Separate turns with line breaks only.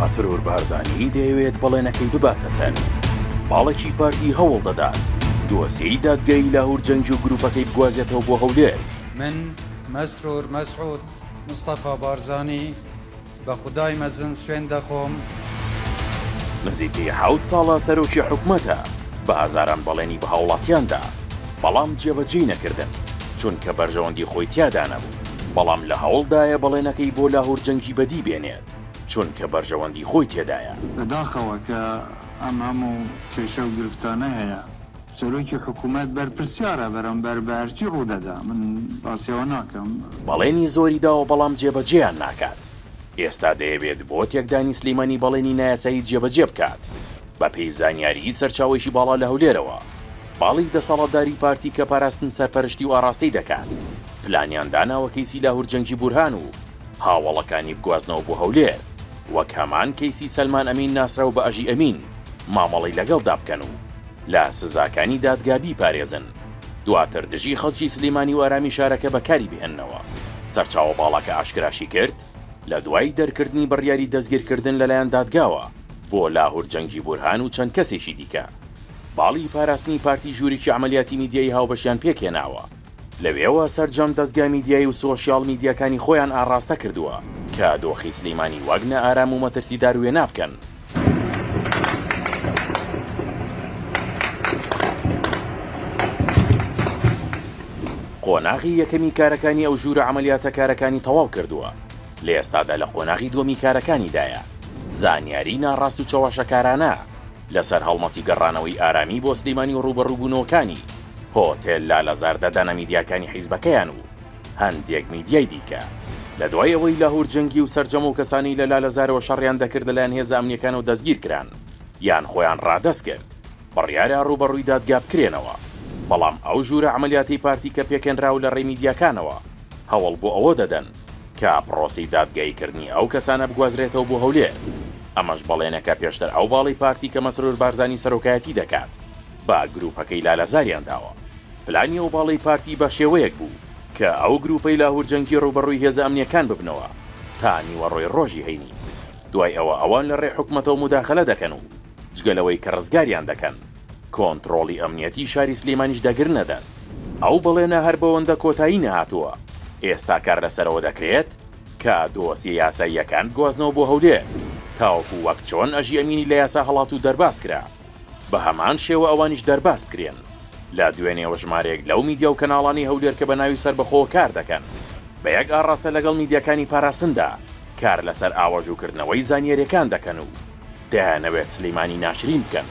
مەسرور بارزانی دەیەوێت بەڵێنەکەی بباتە سەر. باڵێکی پارتی هەوڵ دەدات دۆسیەی دادگایی لاهور جەنگی و گروپەکەی بگوازێتەوە بۆ هەولێر.
من، مەسرور مەسعود مستەفا بارزانی، بە خودای مەزن سوێند دەخۆم.
نزیکەی حەوت ساڵە سەرۆکی حکومەتە، بە هەزاران بەڵێنی بە هاوڵاتیان دا، بەڵام جێبەجێی نەکردن، چونکە بەرژەوەندی خۆی تیادا نەبوو، بەڵام لە هەوڵدایە بەڵێنەکەی بۆ لاهور جەنگی بەدی بێنێت، چونکە بەرژەوەندی خۆی تێدایە.
بەداخەوە کە ئەم هەموو کێشە و گرفتانە هەیە. سەرۆکی حکومەت بەرپرسیارە بەرامبەر بە هەرچی ڕوودەدا، من باسی ئەوە ناکەم.
بەڵێنی زۆری داوە بەڵام جێبەجێیان ناکات، ئێستا دەیەوێت بۆ تێکدانی سلیمانی بەڵێنی نایاسایی جێبەجێ بکات، بەپێی زانیاریی سەرچاوەیەکی باڵا لە هەولێرەوە، باڵی دەسەڵاتداری پارتی کە پاراستن سەرپەرشتی و ئاڕاستەی دەکات، پلانیان داناوە کەیسی لاهور جەنگی بورهان و هاوەڵەکانی بگوازنەوە بۆ هەولێر، وەک هەمان کەیسی سەلمان ئەمین ناسراو بە ئەژی ئەمین مامەڵەی لەگەڵدا بکەن و لە سزاکانی دادگا بیپارێزن، دواتر دژی خەڵکی سلێمانی و ئارامی شارەکە بەکاری بهێننەوە. سەرچاوە باڵاکە ئاشکراشی کرد، لە دوای دەرکردنی بڕیاری دەستگیرکردن لەلایەن دادگاوە بۆ لاهور جەنگی بورهان و چەند کەسێکی دیکە، باڵی پاراستنی پارتی ژوورێکی عەمەلیاتی میدیایی هاوبەشیان پێکهێناوە. لەوێوە سەرجەم دەزگا میدیایی و سۆشیاڵ میدیاکانی خۆیان ئاڕاستە کردووە کە دۆخی سلیمانی وەک نائارام و مەترسیدار وێنا بکەن. قۆناغی یەکەمی کارەکانی ئەو ژوورە عەمەلیاتە کارەکانی تەواو کردووە، لە ئێستادا لە قۆناغی دووەمی کارەکانیدایە. زانیاری ناڕاست و چەواشەکارانە لەسەر هەڵمەتی گەڕانەوەی ئارامی بۆ سلیمانی و ڕووبەڕووبوونەوەکانی هۆتێل لالەزار دەدەنە میدیاکانی حیزبەکەیان و هەندێک میدیای دیکە. لە دوای ئەوەی لاهور جەنگی و سەرجەم ئەو کەسانەی لە لالەزارەوە شەڕیان دەکرد لەلایەن هێزە ئەمنییەکانەوە دەستگیرکران یان خۆیان ڕادەست کرد، بڕیارە ڕووبەڕووی دادگا بکرێنەوە. بەڵام ئەو ژوورە عەمەلیاتەی پارتی کە پێکهێنراوە لە ڕێی میدیاکانەوە هەوڵ بۆ ئەوە دەدەن کە پڕۆسەی دادگاییکردنی ئەو کەسانە بگوازرێتەوە بۆ هەولێر. ئەمەش بەڵێنێکە پێشتر ئەو باڵەی پارتی کە مەسرور بارزانی سەرۆکایەتی دەکات بە گروپەکەی لالەزاریان داوە. پلانی ئەو باڵەی پارتی بە شێوەیەک بوو کە ئەو گروپەی لاهور جەنگی ڕووبەڕووی هێزە ئەمنییەکان ببنەوە تا نیوەڕۆی ڕۆژی هەینی. دوای ئەوە ئەوان لە ڕێی حکومەتەوە موداخەلە دەکەن و جگە لەوەی کە ڕزگاریان دەکەن، کۆنتڕۆڵی ئەمنیەتی شاری سلیمانیش دەگرنە دەست. ئەو بەڵێنە هەر بەوەندە کۆتایی نەهاتووە، ئێستا کار لەسەرەوە دەکرێت کە دۆسیە یاساییەکان بگوازنەوە بۆ هەولێر، تاوەکو وەک چۆن ئەژی ئەمینی لە یاسا هەڵات و دەرباز کرا، بە هەمان شێوە ئەوانیش دەرباز بکرێن. لە دوێنێوە ژمارەیەک لەو میدیا و کەناڵانەی هەولێر کە بە ناوی سەربەخۆوە کار دەکەن، بە یەک ئاڕاستە لەگەڵ میدیاکانی پاراستندا کار لەسەر ئاوەژووکردنەوەی زانیارییەکان دەکەن و دەیانەوێت سلیمانی ناشرین بکەن.